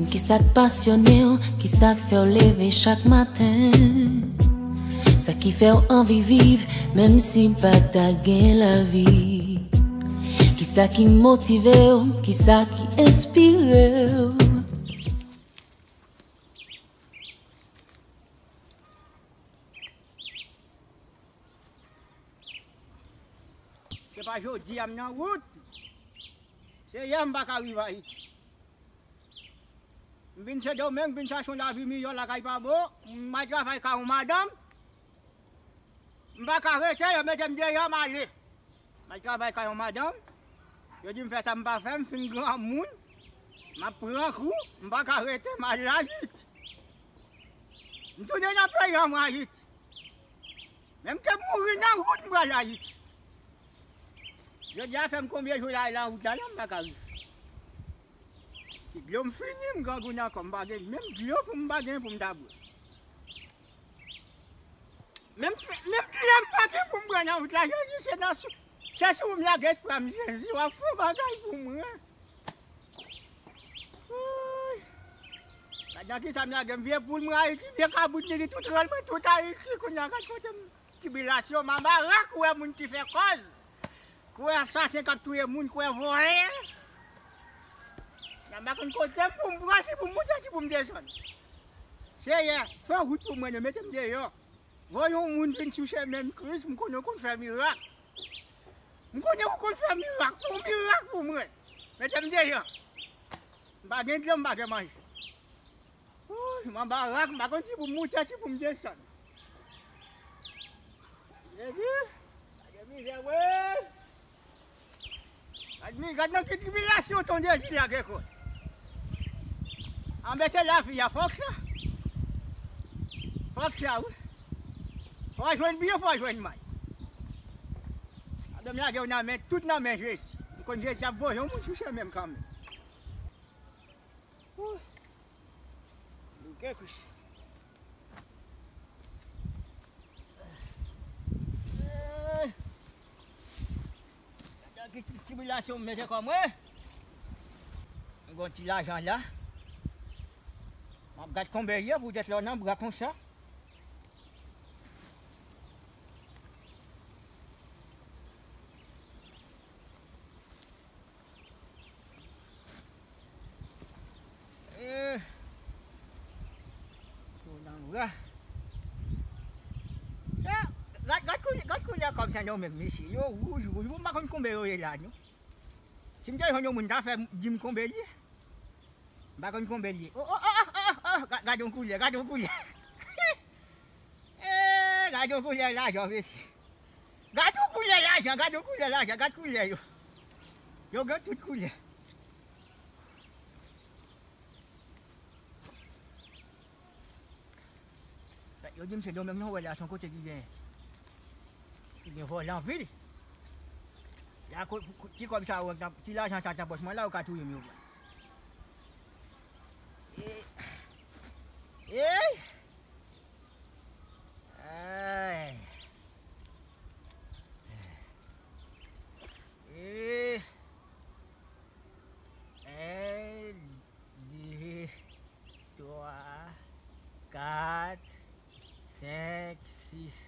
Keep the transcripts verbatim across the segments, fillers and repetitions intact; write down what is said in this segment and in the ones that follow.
Kisa k pasyone w? Kisa k fè w leve chak maten? Sa ki fè w anvi viv, menm si pa ta gen lavi? Kisa ki motive w? Kisa ki enspire w? Se pa jodi a m nan wout. Se yè m pa ka rive Ayiti. M vin Sendomeng, vin chache yon lavi miyò lakay pa bon. M al travay kay yon madanm. M pa ka rete, yo mete m deyò, m ale. M al travay kay yon madanm. Yo di m fè sa m pa fè, m fin granmoun. M ap pran kou, m pa ka rete, m al Ayiti. M tounen nan peyi an, mwen Ayiti. Men m te mouri nan wout, m pral Ayiti. Jodi a fè m konbyen jou la, lan wout la, la m pa ka rive. Ti dlo m fini, m grangou nan kò m, m pa gen menm dlo pou m pa gen pou m ta bwè. Menm, menm dlo m pa gen pou m bwè nan wout la, Jezi, se nan sou, se sou m lage espwa m, Jezi, w ap fè yon bagay pou mwen. Woy. Gad nan kisa m lage m, vye poul mwen Ayiti, vye kabrit li, li tout rèl mwen, tout Ayiti, kounye a gad kote m. Tribilasyon, m anba rak, ou wè moun ki fè kòz. Ou wè asasen k ap touye moun, ou wè vòlè. Nan m pa konn kote m pou m pran, si pou m moute, si pou m desann. Seyè, fè wout pou mwen, non, mete m deyò. Voye yon moun vin sou chemen m, Kris, m konnen w konn fè mirak. M konnen w konn fè mirak, fè yon mirak pou mwen. Mete m deyò. M pa gen dlo, m pa gen manje. Wouy, m anba rak, m pa konn si pou m moute, si pou m desann. Jezi, gade mizè, wi. Gad mi, gad nan ki tribilasyon Ton Jezi lage kò l. Anben se lavi a, fòk sa. Fòk sa, wi. Fò w jwenn byen, fò w jwenn mal. Gade m lage w nan men, tout nan men Jezi. M konn Jezi ap voye yon moun sou chemen m kanmenm. Wouy. Bouke kouch. Gade ki ti tribilasyon m mete kò mwen. Mwen gon ti lajan la. M ap gad konbyen l ye pou dèt lè w nan bra konsa. Eh. Tou nan bra. Sa, gad, gad koulè, gad koulè kòb sa yo menm, mesye. Yo wouj, wouj. Mwen pa konn konbyen yo ye la, non. Si m te jwenn yon moun ta fè di m konbyen l ye. M pa konn konbyen l ye. Oh, oh, oh, oh, oh, oh. Ga-, gad yon koulè, gad yon koulè. Eh, gad yon koulè lajan, mesye. Gad yon koulè lajan, gad yon koulè lajan, gad koulè yo. Yo gen tout koulè. Yo di m se Domeng nou wè la, se yon kote ki gen, ki gen vòlè anpil. La, ko-, ko-, ti kòb sa yo, ti lajan sa nan pòch mwen la, yo ka touye m, yo pran. E, ey! Ay. E, en, de, twa, kat, senk, sis.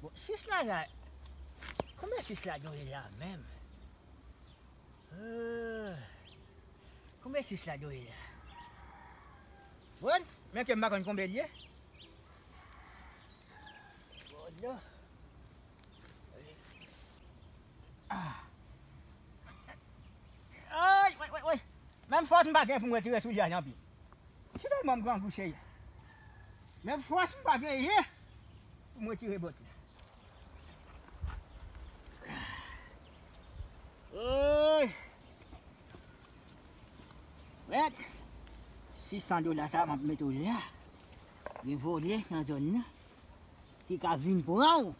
Bon, sis la, la. Konbyen sis la dwe la menm? Euh, konbyen sis la dwe la? Bon, men ke m pa konn konbyen l ye. Bon, non. Ah. Ay, woy, woy, woy. Menm fòs m pa gen pou m retire soulye a nan pye m. Se tèlman m grangou, cheri. Menm fòs m pa genyen pou m retire bòt la. Oy! Mèt! Sis san dola sa m ap mete w la. Gen vòlè nan zòn nan ki ka vin pran w.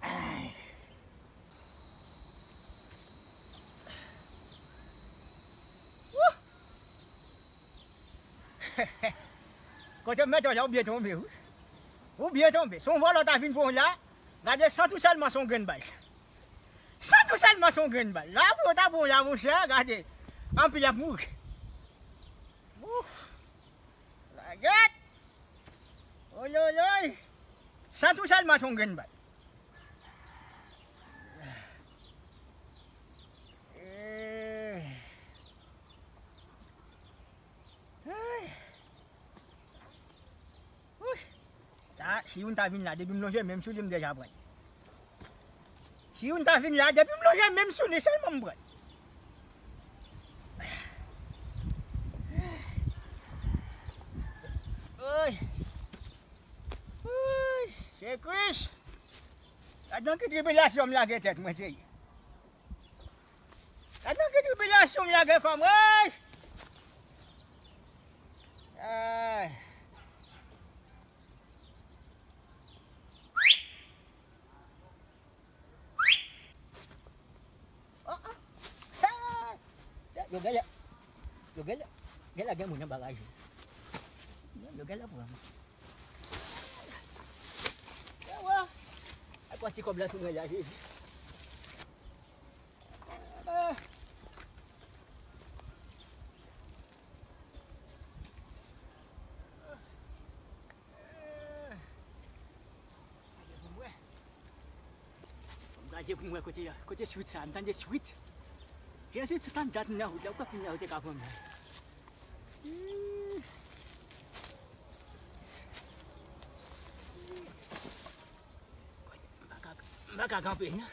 Ay. Wouh! Kote m mete w la, ou byen tonbe, wi. Ou byen tonbe. Se yon vòlè ta vin pran w la, gade, sant ou sèlman se yon grenn bal. Sant ou sèlman se yon grenn bal. La pou yo ta pran w la, monchè, gade. Anpil ap mouri. Oy, oy, oy. Sant ou sèlman se yon grenn bal. Eh. Ay. Wouy. Sa, si youn ta vin la, depi m lonje men m sou li, m deja pran l. Si youn ta vin la, depi m lonje men m sou li, sèlman m pran l. Ay. Ay, se Kris. Gad nan ki tribilasyon m lage tèt mwen, seye. Gad nan ki tribilasyon m lage kò m, woy! Ay. Oh, oh. Hey! Yo genlè, yo genlè, genlè gen moun nan bagaj yo. Yo genlè pran m. Ewa! Ay, pran ti kòb la sou mwen la, Jezi. Ah. Gade pou m wè. Gade pou m wè kote, kote swit sa. M tande swit. Jezi, tout an dat m nan wout la. Ou kwè kounye a yo te ka pran mwen? Hmm. M pa ka, m pa ka kanpe, non.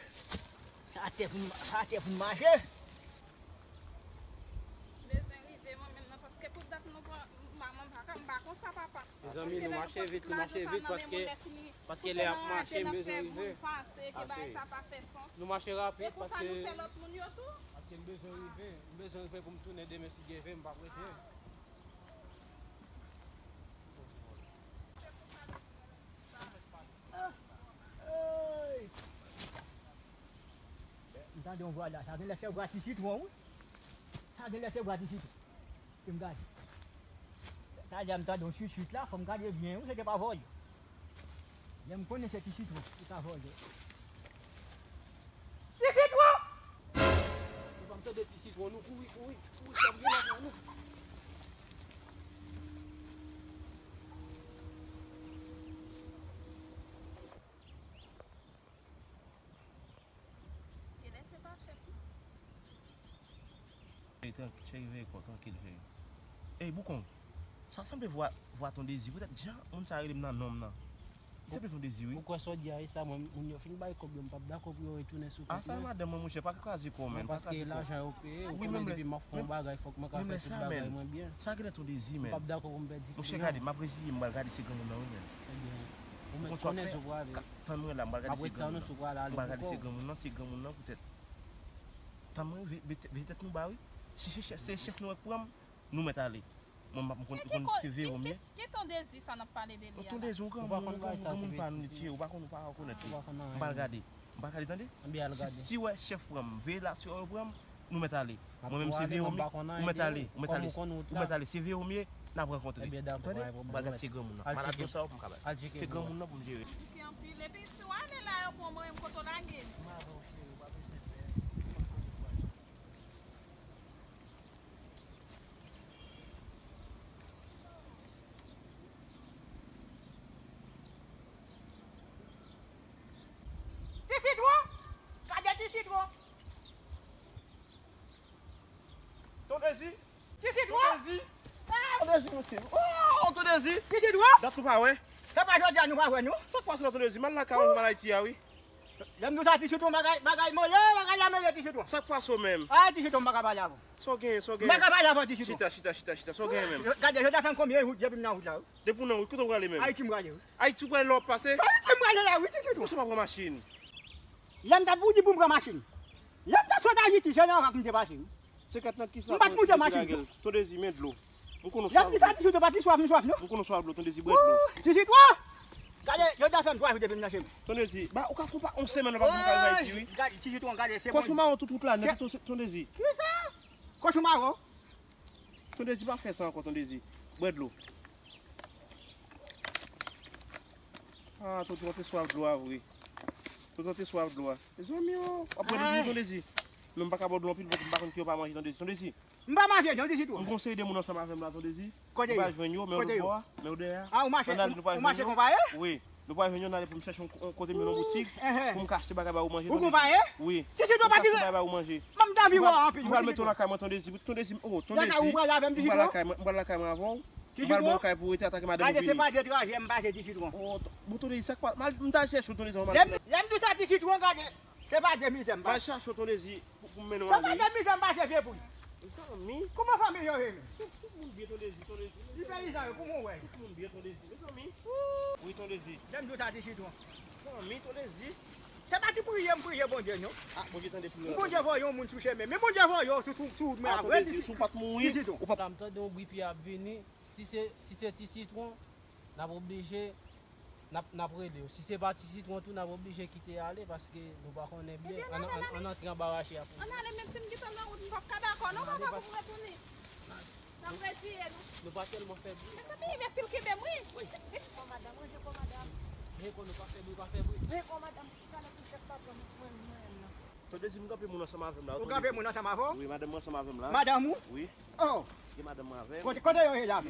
Sa atè pou m, sa atè pou m mache. Bezwen rive mwen menm nan, paske tout dat nou pran, m pa, m pa ka, m pa konsa, papa. Mezanmi, nou mache vit, nou mache vit, paske, paske lè ap mache, m bezwen rive. Nou mache rapid, paske, paske m bezwen rive, m bezwen rive pou m tounen demen si Dye vle, m p ap rete. M tande yon vwa la, sa genlè se vwa ti sitwon, wi. Sa genlè se vwa ti sitwon. Se m gade. Talè a m tande yon chuchut la, fò m gade byen, wi, se te pa vòlè. Lè m konnen se ti sitwon ki ka vòlè. Ti sitwon! Ou pa m tande ti sitwon, nou kouri, kouri, kouri, sa m gen la, nou. Kilè se pa chèf, non? Ey, tran-, cheri, veye kò, trankil, cheri. Ey, Boukon, sa sanble vwa, vwa Ton Dezi. Poutèt jan moun sa rele m nan non m nan. Li sanble Ton Dezi, wi. Ou kwè sa w di a, e sa, mwen, moun yo fin bay kòb yo, m p ap dakò pou yo retounen sou kont mwen. A, sa e madanm mwen, monchè, pa kraze kò w, menn, pa kraze kò w. Wi, menm lè, depi m ap fè yon bagay, fòk mwen ka fè tout bagay mwen byen. Sa genlè Ton Dezi, menn. M p ap dakò pou m pèdi kli an. Monchè, gade, m ap reziye m, m pral gade se granmoun nan, wi, menn. Ebyen, ou mèt konnen sou prale. Tann mwen la, m pral gade se granmoun nan. M pral gade se granmoun nan, se granmoun nan poutèt. Tann mwen, ve-, ve-, veye tèt nou ba, wi. Si se chèf, se chèf nou wè k pran m, nou mèt ale. Mwen, m ap, m konn, m konn se veye w m ye. Ki, ki, ki Ton Dezi sa n ap pale de li a la? Ton Dezi, yon granmoun, yon granmoun pa nou li, tchye, ou pa konn, ou pa rekonèt li. M pral gade. M pral gade, tande? Si, si w wè chèf pran m, veye la, si w wè yo pran m, nou mèt ale. Mwen menm se veye w m ye, ou mèt ale, ou mèt ale. Ou mèt ale, se veye w m ye, n ap rankontre. Tande? M pral gade se granmoun nan. Malad yo sa yo pou m ka bay. Se granmoun nan pou m jere. Epi si w ale la, yo pran mwen, kote w lage m? Ti sitwon! Gade ti sitwon! Ton Dezi! Ti sitwon! Ton Dezi! Ah! Ton Dezi, mesye! Oh! Ton Dezi! Ti sitwon! Dat ou pa wè? Se pa jodi a nou pa wè, non? Sa k pase la, Ton Dezi? M al lakay ou, m al Ayiti a, wi. Lè m di w sa, ti sitwon, bagay, bagay mele, bagay la mele, ti sitwon. Sa k pase w menm? Ah, ti sitwon, m pa ka pale avè w. Sa w genyen, sa w genyen? M pa ka pale avè w, ti sitwon. Chita, chita, chita, chita. Sa w genyen menm? Gade, yo ta fè m konbyen wout depi m nan wout la, wi. Depi w nan wout, kote w prale menm? Ayiti m prale, wi. Ayiti w prale lè w ap pase? Ayiti m prale la, wi, ti sitwon. Ou se pa pran machin? Lè m t ap di pou m pran machin. Lè m t ap sot Ayiti, se nan rak m te pase, wi. Senkant nan kisa? M pa t moute machin tou. Ton Dezi, men dlo. M konn ou swaf dlo. Lè m di sa, ti sitwon, pa ti swaf, m swaf, non. M konn ou swaf dlo, Ton Dezi, bwè dlo. Ti sitwon! Gade, yo ta fè m twa jou depi m nan chemen. Ton Dezi, ba, ou ka fè yon pa, yon semèn w ap vin kay Ayiti, wi. Gade, ti sitwon, gade, se bon. Kòchou mawon tout wout la nèt, Ton, Ton Dezi. Kisa? Kòchou mawon? Ton Dezi, pa fè sa ankò, Ton Dezi. Bwè dlo. Ah, Ton, Ton te swaf dlo a vre. Ton, Ton te swaf dlo a. Mezanmi, oh, w ap bwè dlo toujou, Ton Dezi. Non, m pa ka bwè dlo anpil, paske m pa konn ki yo pa manje, Ton Dezi. Ton Dezi. M pa manje, Ton Dezi tou. M gon seri de moun ansanm avè m la, Ton Dezi. Kote yo? Nou pral jwenn yo, men yo lòtbò a, men yo dèyè a. Ah, ou mache, ou mache konpaye? Wi. Nou pral jwenn yo, n ale pou m chèche yon, yon kote, m jwenn yon boutik, pou m ka achte bagay ba ou manje. Ou konpaye? Wi. Ti sitwon pa tire. Bagay ba ou manje. Mwen, m ta anvi wè w anpil. M pral mete w lakay mwen, Ton Dezi. Ton Dezi, oh, Ton Dezi. Ou pral lakay mwen, m pral lakay mwen avè w. M pral ba w kay pou w rete ata ke madanm ou vini. Gade, se pa de twa je m pase, Ti Sitwon. Oh, bon, Ton Dezi, sa k pa, m ta chèche w, Ton Dezi, anvan m al. Lè m di w sa, Ti Sitwon, gade, se pa de mizè m pase. M al chèche w, Ton Dezi, pou, pou m mennen w ale. Se pa de mizè m pase, vye poul. Mezanmi. Kòman fanmi yo ye menm? Tout, tout moun byen, Ton Dezi, Ton Dezi. Ti peyizan yo, kòman w wè? Tout moun byen, Ton Dezi, mezanmi. Wi, Ton Dezi. Lè m di w sa, Ti Sitwon. Mezanmi, Ton Dezi. Se pa ti priye m priye Bondye, non. Ah, Bondye tande priyè. Bondye voye yon moun sou chemen. Men Bondye voye w sou, sou, sou wout mwen a vre, Ti Sitwon. Si w pa t mouri, ou p ap. Ti Sitwon. M t ap tann yon bri pye ap vini. Si se, si se Ti Sitwon, n ap oblije, n ap, n ap rele w. Si se pa Ti Sitwon tou, n ap oblije kite ale, paske nou pa konnen byen. Ebyen, ann, ann, ann antre anba rache a pou nou. Ann ale, menm si m gentan nan wout, m p ap ka dakò, non, papa, pou m retounen. N ap retire nou. Nou pa tèlman fè bri. Mezanmi, enbesil kenbe m, wi. Wi. Bon, madanm, ranje kò, madanm. Ranje kò, nou pa fè bri, pa fè bri. Ranje kò, madanm, pou talè pou chèf pa pran nou, mwen, mwen, non. Ton Dezi, m kanpe moun ansanm avè m la. Ou kanpe moun ansanm avè w? Wi, madanm mwen ansanm avè m la. Madanm ou? Wi. Oh. Gen madanm mwen avè m. Kote, kote yo ye la?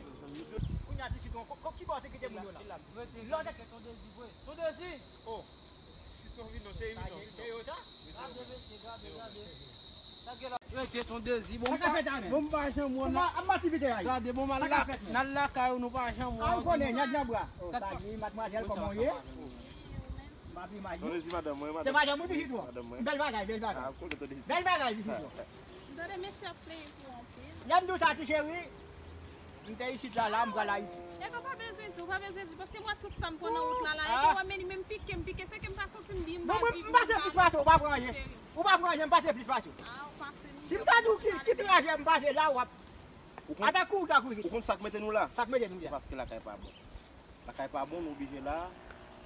Kounye a, Ti Sitwon, ko-, ko-, ki bò w te kite moun yo la? Lè w te se Ton Dezi vre. Ton Dezi! Oh. Sitwon vin non, se vin non. Se yo sa? Gade, mesye, gade, gade. Rete Ton Dezi, bon, m pa, bon, m pa janm wè w nan. Gade, bon, m al la, n al lakay ou, nou pa janm wè w. Ah, ou konnen, nyad nan bra. Oh, salut, madmwazèl, kòman w ye? M pa pi mal, non. Ton Dezi, madanm mwen, madanm. Se madanm ou, Ti Sitwon? Madanm mwen. Bèl bagay, bèl bagay. Ah, ou konnen Ton Dezi. Bèl bagay, Ti Sitwon. M tande mesye ap plenyen pou anpil. Lè m di w sa, ti cheri, m te isit la, la, m pral Ayiti. Nèg, ou pa bezwen di, ou pa bezwen di, paske m wè tout sa m pran nan wout la, la, e ke w wè men li menm pike m, pike, se ke m pa santi m byen, m pa viv, m pa viv. Bon, mwen, m pase plis pase w, ou pa pran anyen. Ou pa pran anyen, m pase plis pase w. Ah, ou pase. Si m ta di w ki, ki trajè m pase la, w ap, ata kou w ta kouri. Ou konn sa k mete nou la? Sa k mete nou la? Se paske lakay pa bon. Lakay pa bon, nou oblije la.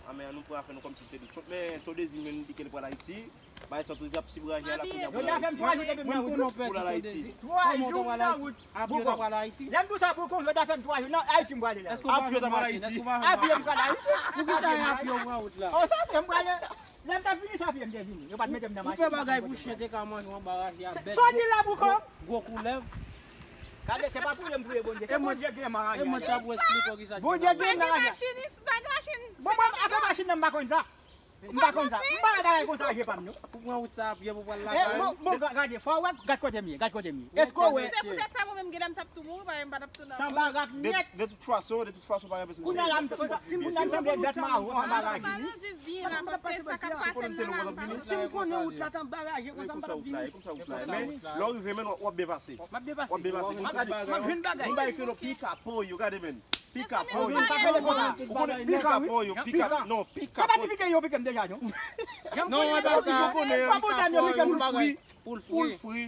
A, men ann nou pran afè nou kòmsi se de chòt. Men Ton Dezi menm, li di ke li pral Ayiti. Bagay sa, Ton Dezi ap sibwaje a la kounye a. Yo ta fè m twa jou depi m nan wout. Pou l al Ayiti. Twa jou m nan wout. Api yo ta pral Ayiti? Lè m di w sa pou w konn, yo ta fè m twa jou nan Ayiti m prale la. Api yo ta pral Ayiti. Api yo m pral Ayiti. Poukisa e api yo pran wout la? Oh, sa vre, m prale. Lè m t ap vini, sa vre, m te vini. Yo pa t mete m nan machin. Ou fè bagay pou chen te ka manje w anba raje a, bèt. Sa w di la, Bouko? Gwo koulèv. Gade, se pa priye m priye Bondye, se Bondye k gen nan raje a. E mwen t ap esplike w kisa ki nan raje a. Bondye k gen nan raje a. Bon, mwen, afè machin nan, m pa konn sa. M pa konn sa. M pa nan bagay konsa, je pa m, non. Ou pran wout sa a pye pou pral lakay ou? Bon, bon, ga-, gade, fò w wè, gad kote m ye, gad kote m ye. Èske w wè? Se poutèt sa mwen menm, genlè m t ap tou mouri, paske m pa t ap tou nan. Sa bagay nèt. De, de tout fason, de tout fason, pa gen pèsonn ki pi byen. Kounye a la, m, si m, si m sanble bèt mawo, sa bagay fini. Si m konnen wout la t anba raje konsa, m pa t ap vini. E konsa wout la ye, men lè w rive, men w ap byen pase. M ap byen pase. W ap byen pase. Gade, m ap jwenn bagay. M bay ke lo pica pollo, gade, men. Pica pollo. Ou konnen pica pollo, pica, non, pica pollo. Se pa ti pike yo pike m deja, non? Non, e pa sa. Ou konnen pica pollo, poul fri. Poul fri.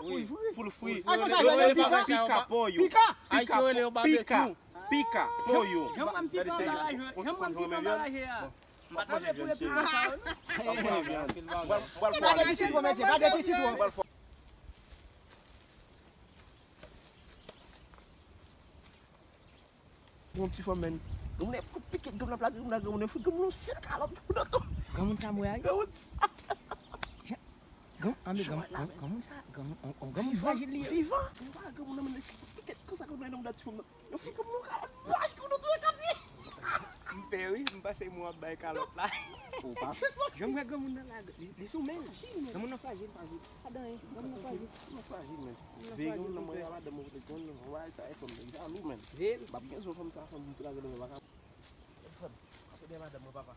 Poul fri. Poul fri. Yo rele pica pollo. Pica. Pica pollo. Pica pollo. Jan m wè m pica anba raje, jan m wè m pica anba raje a. M pa t mande pou repikan sa yo, non. Gade ti sitwon, mesye, gade ti sitwon. Yon ti fanm, men. Granmoun nan fout pike, granmoun nan plage, granmoun nan, granmoun nan fout granmoun nan sèl kalòt pou nan tou. Granmoun sa m wè a wi. Granmoun sa. Gran-, anben, gran-, gran-, granmoun sa, gran-, on, on granmoun frajil li ye. Vivan. Vivan. Granmoun nan, men, pike, konsa granmoun nan, nan ti fanm nan. Yo fè kòm nou kalòt, laj kou nou touye kat li. M pè wi, m panse mwen ap bay kalòt la. Ou pa fè sa. Jan m wè granmoun nan la, li, li sou men l. Granmoun nan frajil, frajil. Pa gen anyen, granmoun nan frajil. Granmoun nan frajil, men. Veye granmoun nan, mwen, a madanm mwen kote granmoun nan, wè, sa e fanm nan, jalou, men. Veye l. M ap gen zò fanm sa, fanm pou lage nan men, pa ka. Telefòn. Ap ede madanm mwen, papa.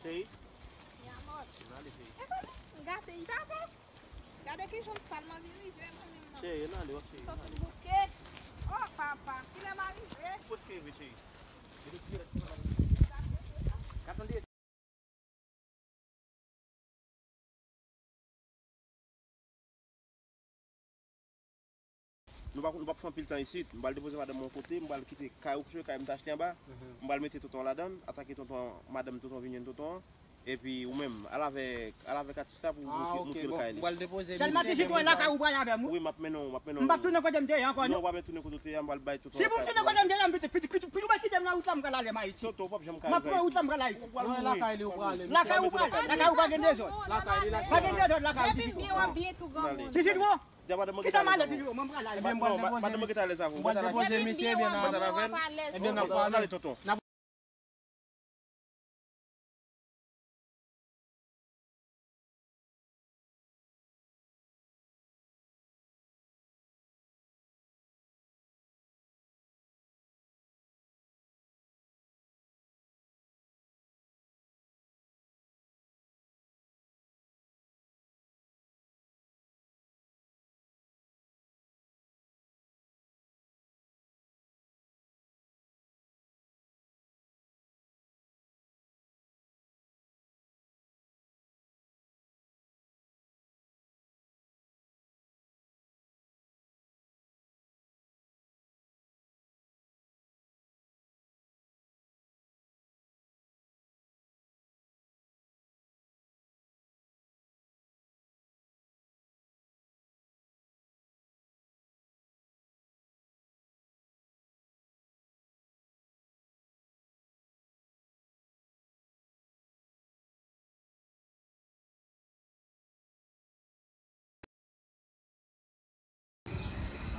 Cheri. Mi amor. N ale, cheri. Epa, m gate, m pa bon. Gade kijan m sal, m anvi rive mwen menm nan. Cheri, n ale, w ap cheri, n ale. Sòti bouke. Oh, papa, kilè m a rive? Ou prèske rive, cheri. Gade ti rès la. Ka tande. Nou pa, nou p ap fè anpil tan isit. M pral depoze madanm mwen yon kote, m pral kite kay ou, kay m te achte anba. Mhm. M pral mete tonton an ladan l, atake tonton an, madanm tonton an vin jwenn tonton an. Epi ou menm, al avèk, al avèk atis la pou nou, ah, ok, montre l kay li. Sèlman ti sitwon lakay ou pral avè m wi. Wi, m ap mennen w, m ap mennen w. M p ap tounen kote m te ye ankò non. Non, w pa mèt tounen kote w te ye, m pral bay tonton. Si pou m tounen kote m te ye, m piti piti piti ou mèt kite m nan wout la, m pral ale m Ayiti. Tonton, w p ap janm ka. M ap pran wout la, m pral Ayiti. Ou pral mouri. Lakay li ou prale. Lakay ou prale. Lakay ou pa gen dezòd. Lakay li lakay. Pa gen dezòd lakay ou ti sitwon. Ti sitwon. Kite m ale ti sitwon, mwen m pral ale. Ebyen m pral depoze misye. M pral depoze misye, ebyen n ap pale. Ebyen n ap pale. Tonton.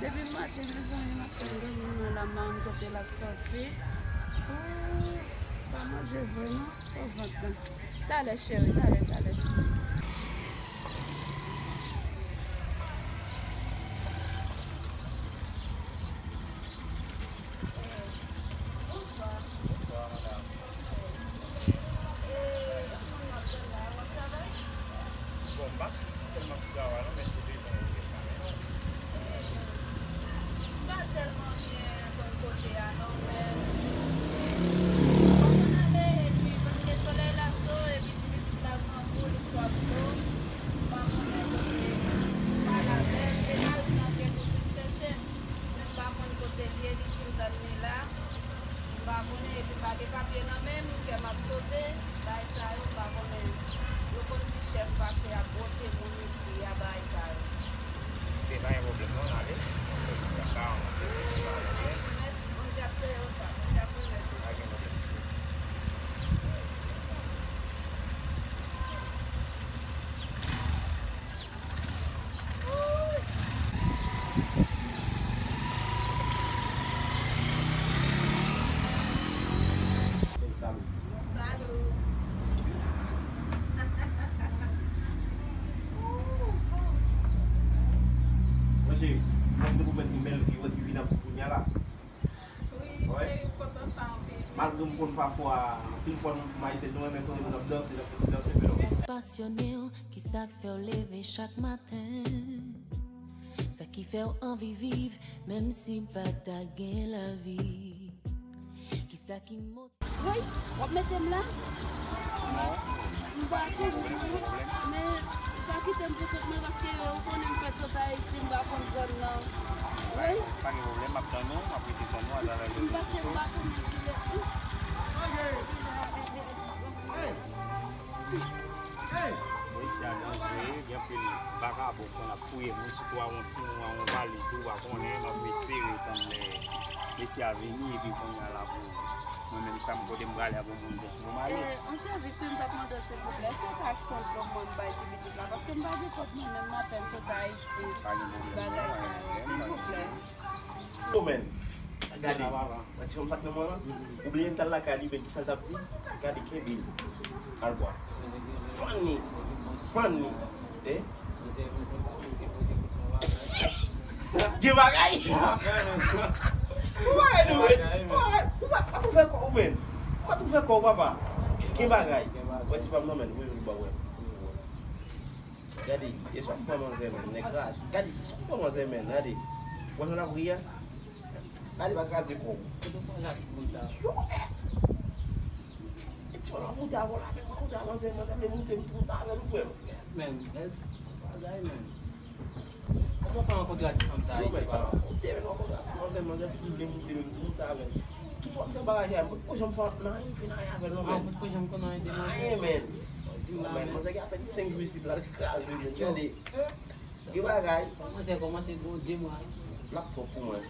Depi maten, mezanmi, m ap tann granmoun nan la, m pa konn kote l ap sòti. Ooh, pa manje vre non, pou vant lan. Talè, cheri, talè, talè. Bonswa. Bonswa, madanm. E, kòman w ap fè la? W ap travay? Bon, m pa sou sitèlman sou travay non, men se devan yo gen kamera. M pa tèlman byen konn kote a non, men m konn ale, epi paske solèy la cho, epi ti pitit la grangou, li swa dlo, m pa konnen kote m al avè l, e lari nan gen pou vin chèche m. Men m pa konn kote l ye, li di m tann li la. M pa konnen, epi m pa gen papye nan men m, kè m ap sote, bagay sa yo, m pa konnen. Yo konn di chèf pase ap bwote moun isi a, bagay sa yo. Ok, pa gen pwoblèm, non, n ale. Mèsi, mèsi, Bondye ap peye w sa, Bondye ap remèt ou. Pa gen pwoblèm. Salut. Salut. Mwen cheri, mwen te pwomèt nou bèl vi, wè ki vin ap kounye a la. Wi, cheri, m kontan sa anpil. Malgre m konn pafwa, anpil fwa nou, m Ayisyen, nou renmen kote moun ap danse, n ap fè ti danse, men non. Sa k pasyone w, ki sa k fè w leve chak maten? Sa ki fè w anvi viv, menm si pa ta gen lavi? Ki sa ki motive w? Woy, w ap mete m la? Non. M pa konnen, men ou pa kite m pou kont mwen, paske ou konnen m fèt sot Ayiti, m pa konn zòn nan. Wi. Pa gen pwoblèm, m ap tann ou, m ap rete tann ou atravè rezo sosyo. M pa konnen ki lè. Mesye a danjere, gen anpil vakabon k konn ap fouye moun, sitou a yon timoun, a yon valiz tou, ou pa konnen, m ap espere tann lè mesye a vini, epi kounye a la pou mwen menm sa m kote m prale a bon moun jès pou m ale. E, yon sèvis wi, m t ap mande w silvouplè, èske w ka achte yon dlo mwen m bay ti pitit la, paske m pa gen kòb mwen menm, m apèn sot Ayiti. Pa gen pwoblèm non, pa gen pwoblèm. Silvouplè. Yo, men. Gade. Wè ti fanm sa k nan mwen lan? Ou bliye l t al lakay li, men ki sa l t ap di? Gade, kenbe l. Al bwa. Fann li. Fann li. Eh? Gen bagay. Ou bagay nou, men. Ou bagay. Ou pa, pa tou fè kò ou, men. Pa tou fè kò ou, papa. Gen bagay. Wè ti fanm nan, men. Mwen vin ba wè. Gade, e sa w pran manzè, men, nèg ras. Gade, e sa w pran manzè, men, gade. Wè jan l ap ri a? Gade, pa kraze kò w. Kote w pran kraze kò sa? Yo, eh! E ti mwen ap moute avè w la, men mwen kontre a manzè, manzè vle moute, m tou moute avè l, ou frè m. Men, bèl ti bagay, men. Kòman w fè rankontre ak ti fanm sa a, Ayiti, papa? Yo, men, rankontre ak ti manzè, manzè ki vle moute, men moute avè l. Tout wòm nan bagay a, mwen poko janm fè nan anyen, fè nan anyen avè l, non, men. Ah, ou poko janm konn anyen de manzè? Anyen, men. Manzè gen apèn senk jou isit la, l kraze, men gade. Gen bagay. Kòmanse, kòmanse gon de mwa isit. L ap twòp pou mwen.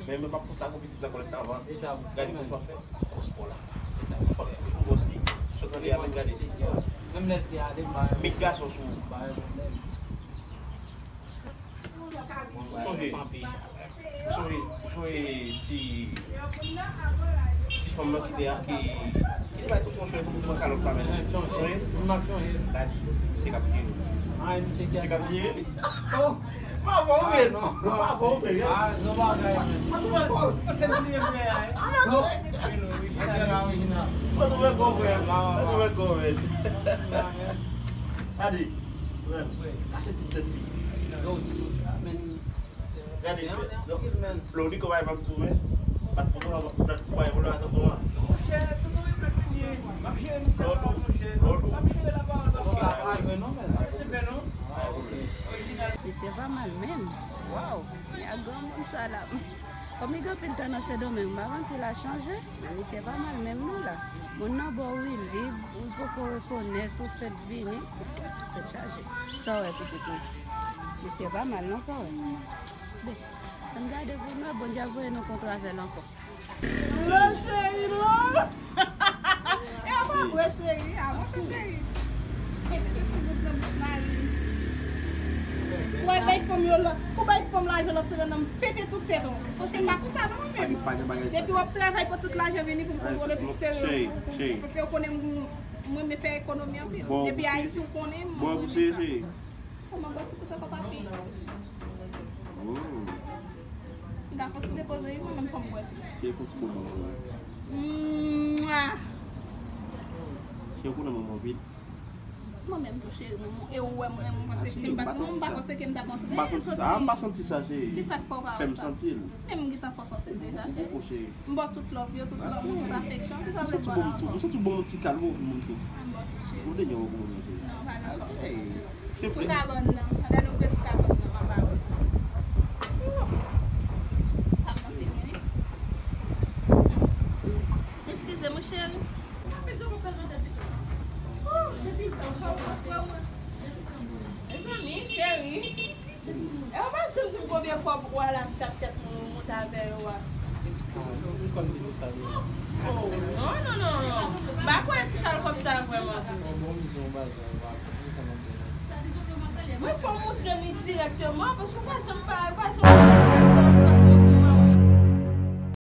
Men, men m ap fout lage pitit nan kòlèt la avan. E sa, gade kòman w ap fè. Kòs bò la. E sa, fò l kòs li. Sot nan li a, men gade. Menm lè l te ale, m pa. Met gason sou ou. Pa yon pwoblèm. Ou sonje, ou sonje, ou sonje ti, ti fanm nan ki te a, ki, ki te bay tonton chwè, tonton kalòt la, men. Ou sonje? M ap sonje. Gade, misye k ap jere. Ah, misye k ap jere. Oh! M pa bon, men. M pa bon, men. Ah, se yon bagay, men. Mwen twouve kò. Se li menm, men. Ah, non, non. Mwen twouve kò, frè. Mwen twouve kò, men. Gade. Frè, kase tout tèt li. Yo, di tout sa, men. Gade, se anpil, men. Lè w di kòmay m ap di w, men. Bat poto la, bat poto la, tonton an. Monchè, tonton regle premye. M ap jere misye la, monchè. M ap jere la, ba. Tonton sa pa jwe non, men. Se bèl non. Orijinal. Misye pa mal menm. Waw. Men ak granmoun sa la. Kòm li gen anpil tan nan Sendomeng, m pa konn si l a chanje. Men misye pa mal menm non la. Moun nan ba w wi, li, ou poko rekonèt, ou fèk vini. Tèt chaje. Sa w wè pitit mwen? Misye pa mal non, sa w wè? Bon, ann gade pou n wè, Bondye ap voye nou kontre avè l ankò. Lo cheri, lo. E a pa vre, cheri. A, monchè, cheri. Mete ti bout nan bouch mari. Ou wè bay fanm yo lòt. Ou bay fanm lajan lòt semèn nan, m pete tout tèt ou. Paske m pa konsa non, mwen menm. Depi w ap travay pou tout lajan vini pou m kontwole, pou m sere yo. Paske ou konnen m, m renmen fè ekonomi anpil. Depi Ayiti, ou konnen m renmen sa. Kòman bò ti kout ankò, papi? M ta fon ti depoze wi, mwen menm fò m bwè tou. Te fon ti moman pou mwen. Mwa! Cheri, ou konnen m renmen w anpil. Mwen menm tou, cheri, mwen, e ou wè m renmen w, paske si m pa t renmen w, m pa panse ke m t ap antre. M pa santi sa, m pa santi sa, cheri. Kisa k fè w pa wè sa? Fè m santi l. Men m gentan fè w santi l deja, cheri. Ou cheri. M ba w tout love yo, tout lanmou, tout afeksyon. Kisa w vle m ba w la ankò? M santi w bon moun tou. M santi w bon moun ti kalmo, moun tou. Mwen te gen yon gwo moun, cheri. Non, pa gen pwoblèm. Sou kabann nan. Pandan nou rive sou kabann nan, m ap ba w. Kabann nan fini, wi. Eskize m, cheri. Mezanmi, cheri. E w pa janm di m konbyen kòb ou al achte ak tèt moun ou monte avè yo a? Ah, m konn di nou sa deja. Oh, non, non, non, non. M pa kwè ti kal kòb sa vrèman vre. Bon, bon, m di yon bagay, w pa konn sa m ap di la. Mwen fò w montre m li dirèkteman, paske w pa janm ba, w pa janm ba.